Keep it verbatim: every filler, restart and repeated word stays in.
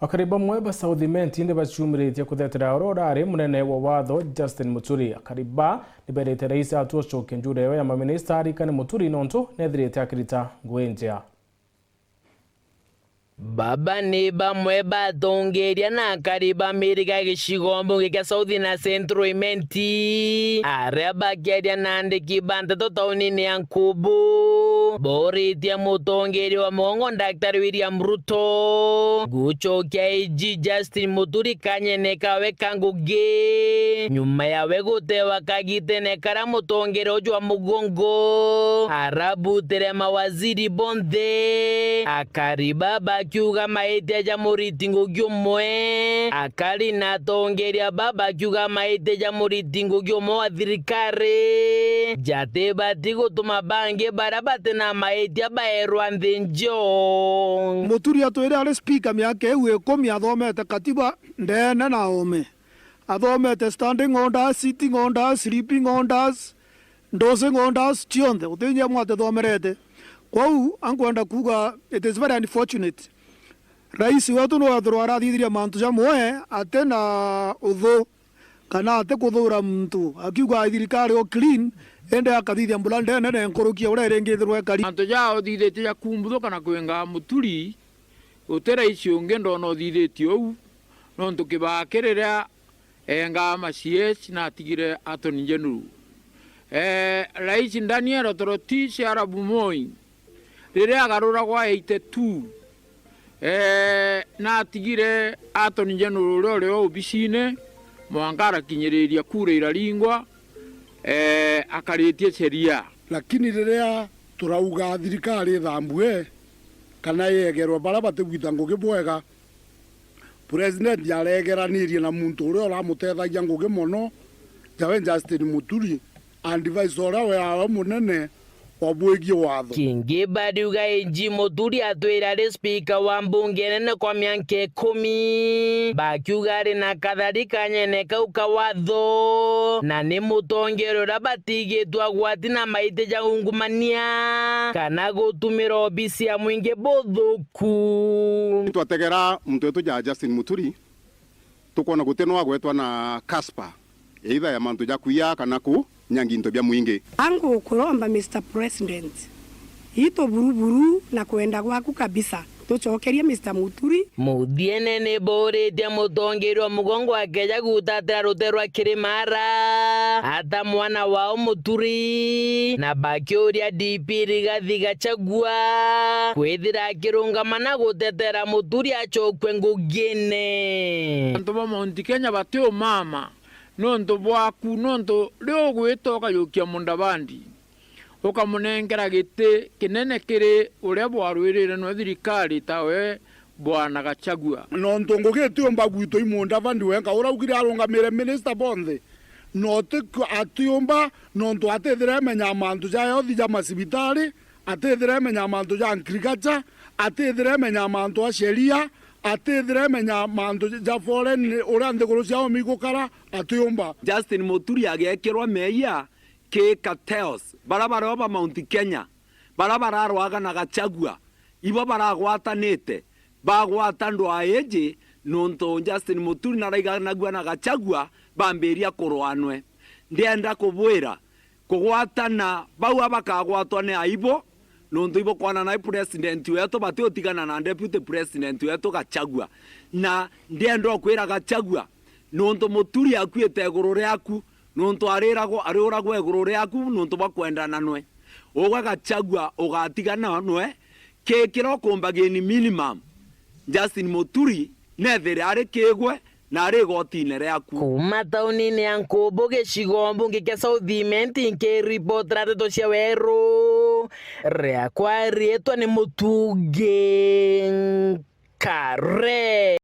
Akari bamwe ba South Imenti ni baciumiritie kuthetera uria urari munene wa watho Justin Muturi. Akari ba ni berite rais atua ucoke njura iyo ya maminista arikane Muturi nontu nethirite akirita ngugi njea. Baba ni bamwe batongeria na akari ba miriga gicigo mbunge kia South na Central Imenti, aria bakiaria na andiki ba nteto taunini ya Nkubu, boritie mutongeria wa mugongo Daktari William Ruto gucokia A G Justin Muturi kanyene kawe ka ngugi, nyuma yawe gutewa kagitene karia mutongeria uju wa mugongo arabutire mawaziri bonthe. Akari ba bakiuga maitia ja muriti ngugi umwe, akari na atongeria ba bakiuga maitia ja muriti ngugi umwe wa thirikari jatibati gutuma bangi baria bati na maitia baerwa nthi njeo. Muturi atwire ari speaker miaka iu ikumi, athomete katiba ndene na oome. Athomete standing orders, sitting orders, sleeping orders, dozing orders, cionthe. Guti inya imwe atithomerete. Kwou, ankwenda kuuga, it is very unfortunate. Rais wetu no ethirwa arathithiria mantu jamwe ati na uthu, kana ati kuthura muntu, akiuga thirikari o clean, indi akathithia mbura ndene na nkuruki ya uria iringithirwa ikari. Mantu jaa uthithitie ja kumbuthuka na kwinga Muturi, uti rais ungi ndona uthithitie uu, nontu Kibaki riria eengaa ma C S natigire Attorney General. Eh, Rais Daniel Toroitich arap Moi, riria agaruragwa eighty two, eh, natigire Attorney General uria uri o obisine, mwanka arakinyiriria kura iraringwa, eh, akaritie sheria. Lakini riria turauga thirikari ithambue, kana yegerwe baria batigwita ngugi bwega, President aregeranirie na muntu uria uramutethagia ngugi mono, jawe Justin Muturi, advisor uria weawe munene wa bwigie watho. Kingi bariuga A G Muturi atwire ari spika wa mbunge nene kwa mianka ikumi, bakiuga ari na kathari kanyene kau ka watho, na ni mutongeria uria batigitwe agwati na maiti ja ungumania kana gutumira obisi ya mwingi buthuku. Ku. Twategera muntu wetu ja Justin Muturi, tukwona guti no agwetwa na kaspa, either ya mantu ja kuiya kana kunyangia into bia mwingi. Angu kuromba Mister President, itu buruburu na kwenda gwaku kabisa, tucokerie Mister Muturi. Muthiene ni buritie mutongeria wa mugongo akeja gutatira rute rwa Kirimara, ata mwana wao Muturi, na bakiuria D P Rigathi Gachagua kwithira akirungama na gutetera Muturi acokwe ngugine. Antu ba Mount Kenya batiumama nontu bwaku, nontu riu ugwita ukajukia Mudavadi, ukamunenkera giti kinene kiri uria bwarwirire nwe thirikari tawe Bwana Gachagua. Nontu ngugi itiumba gwitwa i Mudavadi wenka, uraugire arungamire minister bonthe, no ti ku-, atiumba, nontu atithire emenya mantu ja health ja macibitari, atithire emenya mantu ja agriculture, atithire emenya mantu a sheria, atithire emenya mantu ja foreign, uria nthiguru ciao migukara, atiumba. Justin Muturi agekirwa meeyia ki cartels, bara bario ba Mount Kenya, bara bararwaga na Gachagua, ibo baragwatanite, bagwata ndwaa iji, nontu Justin Muturi naraiganagua na Gachagua, bambiria kurwaa nwe. Ndienda kubwira, kugwatana bau abakagwatwa ni aibu, nontu ibukwana nai president wetu, batiutigana na deputy president wetu Gachagua. Na ndienda ukwira Gachagua, nontu Muturi akuite iguru riaku, nontu ariragwo, ariuragwa iguru riaku, nontu bwa kwendana nwe. Ugwe Gachagua ugatigana nwe, ki kiria ukumbagini minimum, Justin Muturi nethire ari kigwe na ari igotine riaku. Kuuma taunini ya Nkubu gicigo mbunge kia South Imenti, nkiripotera ndeto cia weru, riakwa riitwa ni Mutungi Kare.